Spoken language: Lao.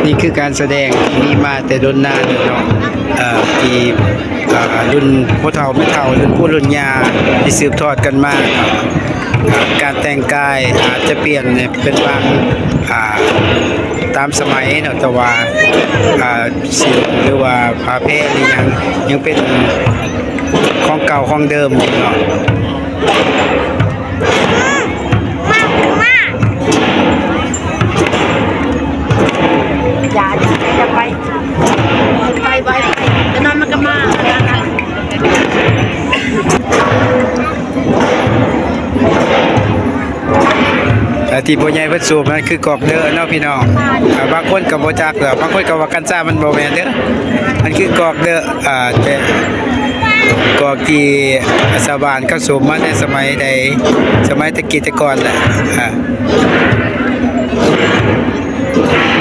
ນີ້ຄືການສະແດງທີ່ມີມາແຕ່ດົນນານແລ້ວເນາະ ເອີ ທີ່ ເອີ ລຸ້ນພໍ່ເຖົ້າແມ່ເຖົ້າ ລຸ້ນປູ່ລຸ້ນຍ່າທີ່ສືບທອດກັນມາເນາະ. ການແຕ່ງກາຍອາດຈະປ່ຽນເປັນບາງ ອ່າ ຕາມສະໄໝເນາະ ແຕ່ວ່າ ອ່າ ສິນ ຫຼືວ່າຜ້າແພນີ້ຍັງ ຍັງເປັນຂອງເກົ່າຂອງເດີມຢູ່ເນາະ. ຢ່າ ຢ່າ ຢ່າໄປ ໄປ ໄປ ໄປ ແຕ່ນັ້ນມັນກໍມາ ແຕ່ທີ່ພໍ່ໃຫຍ່ເພິ່ນສູບນັ້ນຄືກອກເດີເນາະພີ່ນ້ອງ. ອ່າ ບາງຄົນກໍບໍ່ຈັກດອກ ບາງຄົນກໍວ່າກັນຊາມັນບໍ່ແມ່ນເດີ ມັນຄືກອກເດີ ອ່າ ແຕ່ກອກທີ່ຊາວບ້ານເຂົາສູບມາແຕ່ສະໄໝໃດ ສະໄໝແຕ່ກີ້ແຕ່ກ່ອນແຫຼະ ອ່າ. ເ